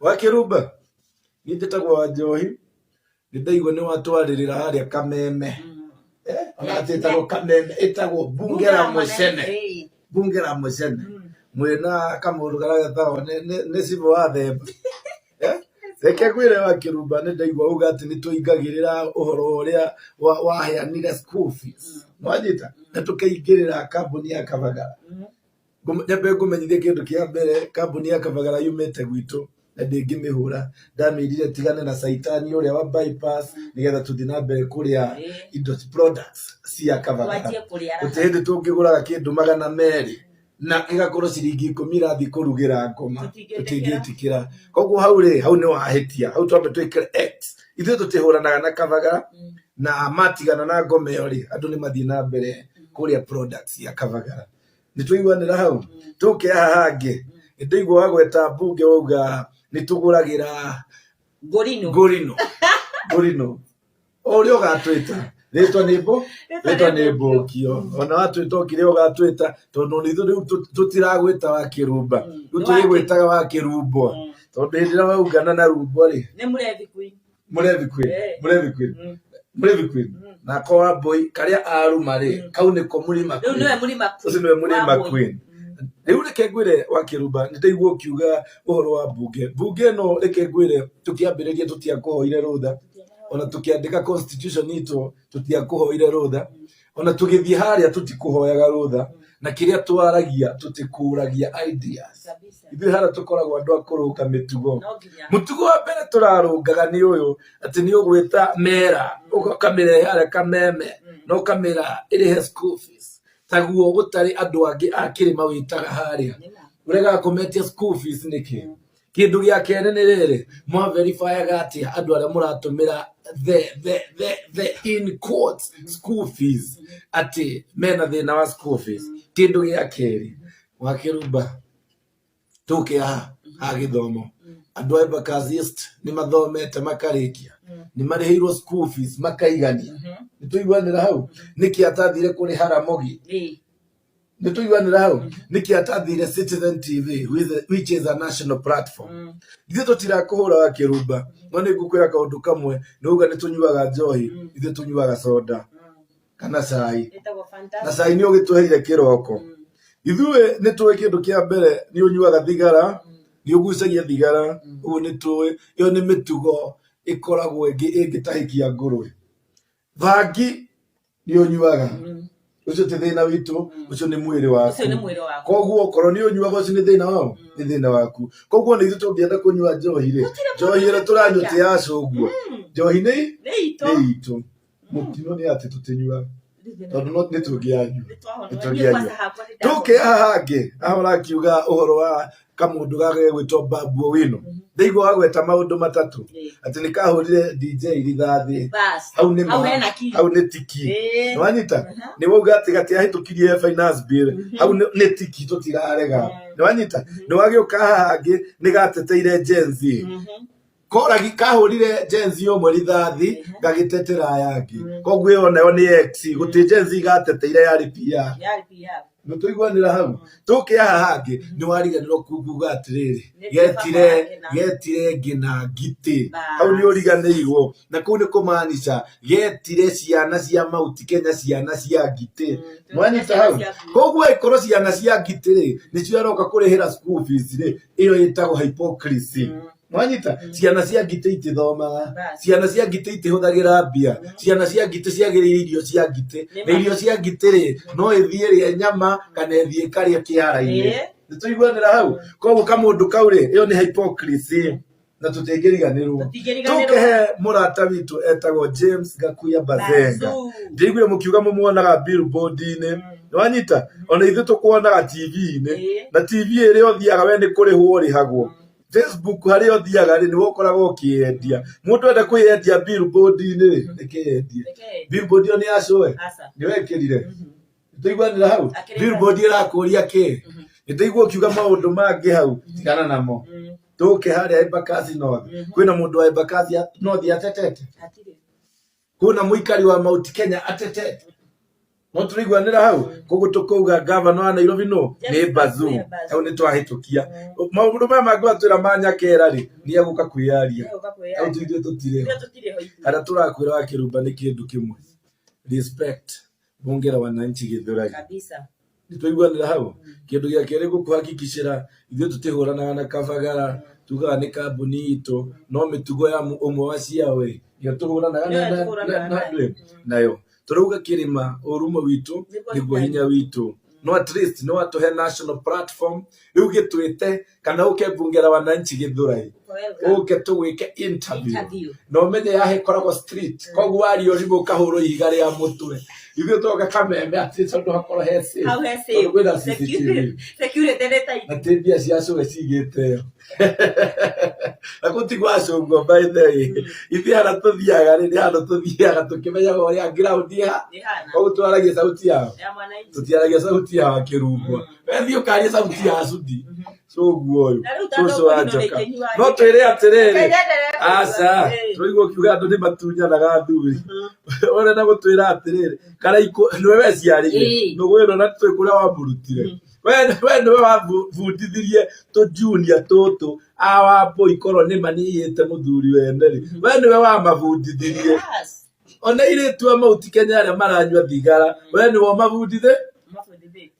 Wakĩrumba, niĩ njĩtagwo Wanjohi, nĩ ndaigua nĩ watwarĩrĩra harĩa Kameme. Eh, ona atĩ ĩtagwo Kameme, ĩtagwo Bunge la Mũcene. Bunge la Mũcene. Mwĩna kamũndũ karĩa getagwo nĩ cibũ wa Themba. Eh, Reke ngwĩre Wakĩrumba nĩ ndaigua uga atĩ nĩ tũingagĩrĩra ũhoro ũrĩa waheanire school fees. Nĩwanyita? Na tũkaingĩrĩra kambuni ya Kabagara. Nyambe ngũmenyithie kĩndũ kĩa mbere, kambuni ya Kabagara yumĩte gwitũ na ndĩngĩmĩhũra. Ndamĩrire tigane na caitani ũrĩa wa bypass nĩgetha tũthiĩ na mbere kũrĩa indo products cia Kabagara. Gũtirĩ hĩndĩ tũngĩgũraga kĩndũ 200 na gĩgakorwo ciringi 10 irathiĩ kũrugĩra ngoma, tũtingĩtĩkĩra. Koguo hau rĩ, hau nĩ wahĩtia, hau twambe twĩkĩre X. Ithuĩ tũtihũranaga na Kabagara na matigana na ngoma ĩyo rĩ, andũ nĩ mathiĩ na mbere kũrĩa products cia Kabagara. Nĩ twaiguanĩra hau? Tũke haha hangĩ, nĩ ndaigua wagweta mbunge wauga nĩ tũgũragĩra Ngũrinũ. Ngũrinũ. Ngũrinũ. O ũrĩa ũgatwĩta, rĩtwa nĩ mbũ, rĩtwa nĩ mbũkio. Ona watwĩta o kĩrĩa ũgatwĩta, tondũ ona ithuĩ rĩu tũtiragwĩta wa kĩrumba, rĩu tũrĩgwĩtaga wa kĩrumbwa. Tondũ hĩndĩ ĩrĩa waungana na rumbwa rĩ, Nĩ mũrebi queen. Mũrebi queen. Mũrebi queen. Mũrebi queen. Nako Wambũi karĩa aruma rĩ, kau nĩko mũrĩma Rĩu queen. nĩwe mũrĩma queen. Ũcio nĩwe mũrĩma Wambũi. queen. Rĩu reke ngwĩre Wakĩrumba, nĩ ndaigua ũkiuga ũhoro wa mbunge. Mbunge ĩno reke ngwĩre tũkĩambĩrĩria tũtiakũhoire rũtha, ona tũkĩandĩka constitution itũ tũtiakũhoire rũtha, ona tũgĩthiĩ harĩa tũtikũhoyaga rũtha, na kĩrĩa twaragia tũtikũragia ideas. Kabisa. Ithuĩ harĩa tũkoragwo andũ a kũrũnga mĩtugo. No nginya. Mũtugo wa mbere tũrarũngaga nĩ ũyũ, atĩ nĩ ũgwĩta mera, ũkamĩrehe harĩa kameme, na ũkamĩra ĩrĩhe school fees. Taguo gũtarĩ andũ angĩ a kĩrĩma wĩtaga harĩa. Ũregaga kũmetia school fees nĩkĩ? Kĩndũ gĩa kerĩ nĩ rĩrĩ, mwa verifyaga atĩa andũ arĩa mũratũmĩra the in quotes school fees atĩ mena thĩna wa school fees. Kĩndũ gĩa kerĩ, Wakĩrumba, tũke haha ha gĩthomo. Andũ a Embakasi East nĩ mathomete makarĩkia, nĩ marĩhĩirwo school fees makaigania. Nĩ tũiguanĩra hau? Nĩkĩ atathire kũrĩha Ramogi? Nĩ tũiguanĩra hau? Nĩkĩ atathire Citizen TV, which is a national platform? Ithuĩ tũtirakũhũra Wakĩrumba, no nĩ ngũkwĩra kaũndũ kamwe, nĩ uga nĩ tũnyuaga njohi, ithuĩ tũnyuaga soda kana cai. Ĩtagwo Fantastic. Na cai nĩ ũgĩtũheire kĩroko. Ithuĩ nĩ tũĩ kĩndũ kĩa mbere nĩ ũnyuaga thigara, nĩ ũgucagia thigara, ũguo nĩ tũĩ. Ĩyo nĩ mĩtugo ĩkoragwo ĩngĩ ĩngĩtahĩkia ngũrwe. Bangi nĩ ũnyuaga, ũcio ti thĩna witũ, ũcio nĩ mwĩrĩ waku. Ũcio nĩ mwĩrĩ waku. Koguo okorwo nĩ ũnyuaga ũcio nĩ thĩna wao, nĩ thĩna waku. Koguo nĩ ithuĩ tũngĩenda kũnyua njohi rĩ, njohi ĩrĩa tũranyua ti ya acũngũ, njohi nĩ Nĩ itũ. nĩ itũ. Mũtino nĩ atĩ tũtinyuaga tondũ no nĩ tũngĩanyua. Nĩ Nĩ tũngĩanyua. kwanza hakwa nĩ Tũke haha hangĩ, haha ũrakiuga ũhoro wa kamũndũ gaka gegwĩtwo Babu Owino. Ndaigua wagweta maũndũ matatũ, atĩ nĩ kahũrire DJ rithathi. Bas. Hau nĩ ma, Hau hena key. hau nĩ tiki. Nĩwanyita? Nĩ wauga atĩ gatiahĩtũkirie finance bill. Hau nĩ tiki tũtirarega. Nĩwanyita? Nĩwagĩũka haha hangĩ nĩ gateteire Gen Z. Koragi kahũrire Gen Z ũmwe rithathi gagĩtetera aya angĩ. Koguo ĩyo nayo nĩ X, gũtirĩ Gen Z gateteire yarĩ PR. Yarĩ PR. Nĩ tũiguanĩra hau? Tũke haha hangĩ, nĩ wariganĩrwo kuga atĩrĩrĩ, Nĩ getire baba wa getire ngina ngitĩ. Bas. Hau nĩ ũriganĩirwo. Na kũu nĩ kũmaanica getire ciana cia Mount Kenya ciana cia ngitĩ. Nĩwanyita hau? Koguo ĩkorwo ciana cia ngitĩ rĩ, nĩcio aroka kũrĩhĩra school fees rĩ, ĩyo ĩtagwo hypocrisy. Nwanyita? Ciana cia ngitĩ itithomaga, Bas. ciana cia ngitĩ itihũthagĩra mbia, ciana cia ngitĩ ciagĩrĩire irio cia ngitĩ, na irio cia ngitĩ rĩ, no ĩthiĩ ĩrĩe nyama kana ĩthiĩ ĩkarĩe kĩara-inĩ. Nĩ tũiguanĩra hau? Koguo kamũndũ kau rĩ, ĩyo nĩ hypocrisy na tũtingĩriganĩrwo. Tũtingĩriganĩrwo. Tũke he mũrata witũ etagwo James Gakuya Bazenga. Bazoo. Ndĩiguire mũkiuga mũmuonaga billboard-inĩ. Nĩwanyita? Ona ithuĩ tũkuonaga TV-inĩ. Na TV ĩrĩa ũthiaga we nĩ kũrĩhwo ũrĩhagwo. Facebook harĩa ũthiaga rĩ nĩwe ũkoragwo ũkĩyendia. Mũndũ enda kwĩyendia billboard-inĩ rĩ, nĩkĩyendie. Billboard ĩyo nĩ ya cũwe? Aca. Nĩwe ĩkĩrire? Tũiguanĩra hau? Akĩrĩte. Billboard ĩrakũria kĩ? Nĩndaigua ũkiuga maũndũ mangĩ hau, tigana namo. Tũke harĩa Embakasi North. Kwĩna mũndũ wa Embakasi North atetete? Hatirĩ. Kwĩna mũikari wa Mount Kenya atetete? No tũraiguanĩra hau. Koguo tũkauga gavana wa Nairobi no nĩ Bazuu. Hau nĩ twahĩtũkia. Maũndũ maya mangĩ watwĩra ma Nyakera rĩ, nĩ egũka kwĩyaria. Hau ithuĩ tũtirĩ ho. Kana tũrakwĩra wa Kĩrumba nĩ kĩndũ kĩmwe. Respect bunge la wananchi Githurai. Kabisa. Nĩtwaiguanĩra hau. Kĩndũ gĩa kerĩ gũkũhakikicĩra ithuĩ tũtihũranaga na Kabagara, tugaga nĩ kambuni itũ, no mĩtugo ya ũmwe wa ciao ĩ, nĩyo tũhũranaga nayo. Tũrauga kĩrĩma ũrũmwe witũ nĩguo hinya witũ. No at least no atũhe national platform rĩu gĩtwĩte kana ũke bunge la wananchi Githurai, ũke tũgwĩke interview na ũmenye yahe ĩkoragwo street, koguo waria ũrimũ ũkahũrwo ihiga rĩa mũtwe. Ithuĩ twoka Kameme atĩ tondũ hakorwo he safe, Hau he safe. tondũ kwĩna CCTV. Security nĩ tight. Na ti mbia cia cũwe cigĩte ĩyo na gũtigwo acũngwo by the way. Ithuĩ harĩa tũthiaga rĩ, nĩ handũ tũthiaga tũkĩmenyaga ũrĩa ground ĩha, Ĩhana. koguo twaragia sauti yao, Ya mwananchi. tũtiaragia sauti ya Wakĩrumbwa. We thiĩ ũkarie sauti ya Sudi cũguo ũyũ Na rĩu tondũ cũcũ wa Ngũrino njoka. nĩ No twĩre atĩrĩrĩ, Nyenderere aca tũraigua ũkiuga andũ nĩ matunyanaga athuri. Ũrenda gũtwĩra atĩrĩrĩ, Karaikũ nĩwe weciarĩire nũgũ ĩno na tũĩ kũrĩa wamũrutire. We nĩwe wabundithirie tũjunia tũtũ a Wambũi korwo nĩ maniyĩte mũthuri wene rĩ, we nĩwe wamabundithirie. Ona airĩtu a Mount Kenya arĩa maranyua thigara, we nĩwe ũmabundithĩ.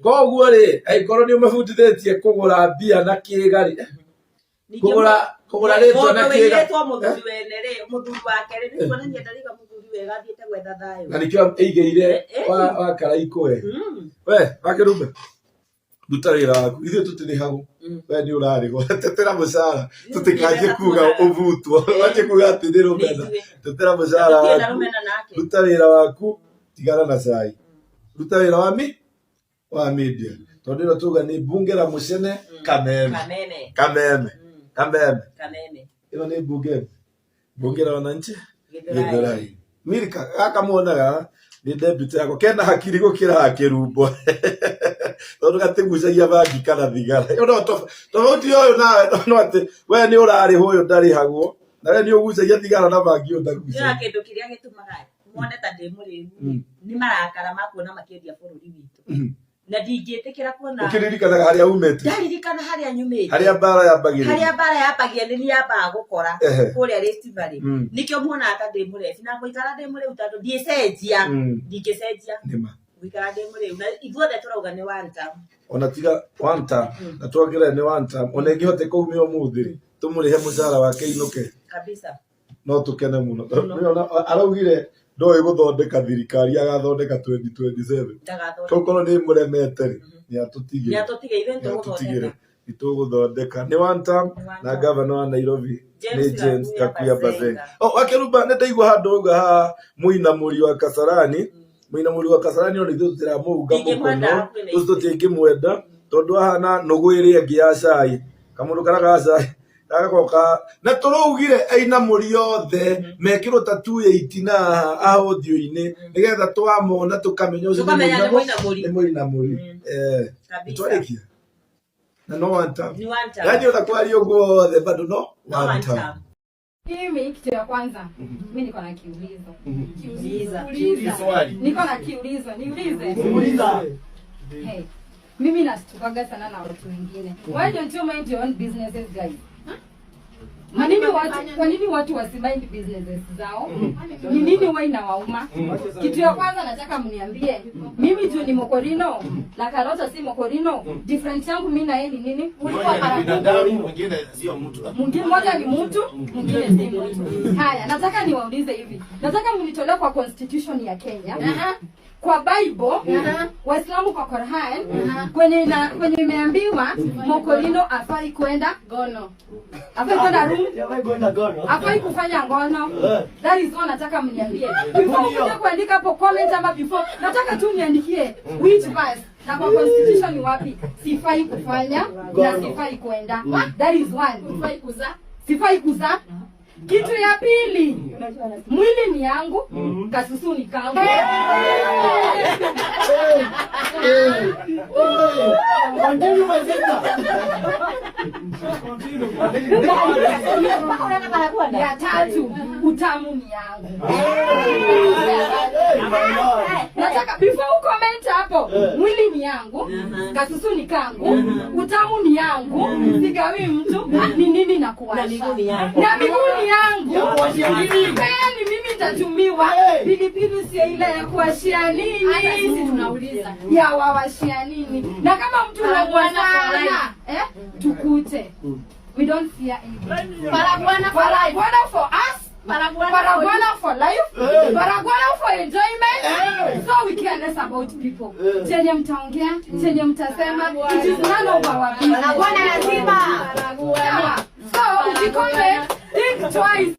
Koguo rĩ, angĩkorwo nĩ ũmabundithĩtie kũgũra mbia na kĩga rĩ, kũgũra rĩtwa na Mũndũ kĩga wĩirĩtwo mũthuri wene rĩ, mũthuri wake rĩ, nĩ kuonania ndarĩga mũthuri wega athiĩte gwetha thayũ. Na nĩkĩo ĩigĩire wa Karaikũ we. We Wakĩrumba, ruta wĩra waku, ithuĩ tũtirĩhagwo, we nĩ ũrarĩhwo. Tetera mũcara, tũtikanjie kuga ũbutwo, wanjie kuga atĩ nĩ rũmena. Tetera mũcara waku, ruta wĩra waku, tigana na cai, ruta wĩra wa mi wa media, tondũ ĩno tuga nĩ bunge la mũcene Kameme. Kameme. Kameme. Kameme. Ĩno nĩ bunge la wananchi Githurai. Milka gaka muonaga nĩ deputy yakwa, kena hakiri gũkĩra Akĩrumbwa tondũ gatigucagia bangi kana thigara. Ĩyo no tofauti ũyũ nawe no atĩ we nĩ ũrarĩhwo, ũyũ ndarĩhagwo, na we nĩ ũgucagia thigara na bangi, ũyũ Nĩũra ndagucagia. kĩndũ kĩrĩa gĩtũmaga mone ta ndĩ mũrĩu nĩ marakara ma kuona makĩendia bũrũri witũ, na ndingĩtĩkĩra kuona. Ũkĩririkanaga harĩa umĩte. Ndaririkana harĩa nyumĩte. Harĩa mbara yambagĩrĩria. Harĩa mbara yambagia nĩ niĩ yambaga gũkora kũrĩa Rift Valley. Nĩkĩo muonaga ta ndĩ mũrebi na ngũikara ndĩ mũrĩu tondũ ndiĩcenjia, ndingĩcenjia. Nĩma. Ngũikara ndĩ mũrĩu na ithuothe tũrauga nĩ one term. Ona tiga one term, na twongerere nĩ one term, ona ĩngĩhoteka ume ũmũthĩ rĩ, tũmũrĩhe mũcara wake inũke, Kabisa. No tũkene mũno. Nĩwona, araugire ndoĩ gũthondeka thirikari, agathondeka 2027. Ndagathondeka. Tokorwo nĩ mũremete rĩ, nĩ atũtigĩre. Nĩ atũtigĩre, ithuĩ Nĩ atũtigĩre. nĩtũgũthondeka. Nĩtũgũthondeka. Nĩ one term. Nĩ one Na term. gavana wa Nairobi James nĩ James Gakuya Gakuya Bazenga. Bazenga. Oh, Wakĩrumba nĩ ndaigua handũ wauga haha mũinamũri wa Kasarani, mũinamũri wa Kasarani ona ithuĩ tũtiramũunga Ndingĩmwenda mũkono, hakuhĩ na ũcio ithuĩ. tũtingĩmwenda tondũ ahana nũgũ ĩrĩa ĩngĩ ya cai, kamũndũ karĩa ga cai gagakorwo na tũraugire ainamũri othe mekĩrwo tattoo ya itina haha ũthiũ-inĩ nĩgetha twamona tũkamenya ũcio nĩ Tũkamenya nĩ mũinamũri. nĩ mũinamũri. Kabisa. Nĩtwarĩkia na no one term. Ni one term. Yaani ona kwaria ũguo wothe bado no No one one term. term. Mimi kitu ya kwanza, mi niko na kiulizo. Uliza. Uliza. Niko na kiulizo, niulize. Hey, mimi nastukaga sana na watu wengine. Why don't you mind your own businesses, guys? Kwa nini watu wasimind businesses zao? Ni nini huwa inawauma? Kitu ya kwanza nataka mniambie, mimi juu ni mokorino na Karota si mokorino, difference yangu mimi na yeye ni nini? Ulikuwa mara binadamu, mwingine sio mtu. Mwingine mmoja ni mtu, mwingine si mtu. Haya, nataka niwaulize hivi. Nataka mnitolee kwa constitution ya Kenya, kwa Bible, Waislamu kwa Quran, kwenye imeambiwa mokorino afai kwenda Gono. Afai kwenda room, afai kufanya ngono. That is all nataka mniambie. Before ukuje kuandika hapo comment ama before, nataka tu niandikie which verse na kwa constitution ni wapi sifai kufanya na sifai kwenda. That is one. Hufai kuzaa. Sifai kuzaa. Kitu ya pili, mwili ni yangu, kasusu ni kangu. Continue, my sister. Mpaka unaenda Baragwana. Ya tatu, utamu ni yangu. Nataka before ucomment hapo, mwili ni yangu, kasusu ni kangu, utamu ni yangu, sigawi mtu, ni nini na kuwasha. Na miguu ni yangu. Na miguu ni yangu. Ya kuwashia nini? Pea ni mimi nitatumiwa. Hey. Pilipili sio ile ya kuwashia nini? Hata sisi tunauliza. Ya wawashia nini? Na kama mtu Paragwana for unakosana, tukute. We don't fear anybody. Paragwana for life. Paragwana for us. Paragwana for Paragwana for life. Hey. Paragwana for enjoyment. Hey. So we care less about people. Hey. Chenye mtaongea, chenye mtasema, it is none of our business. Paragwana lazima. Sawa. So ukicomment, think twice.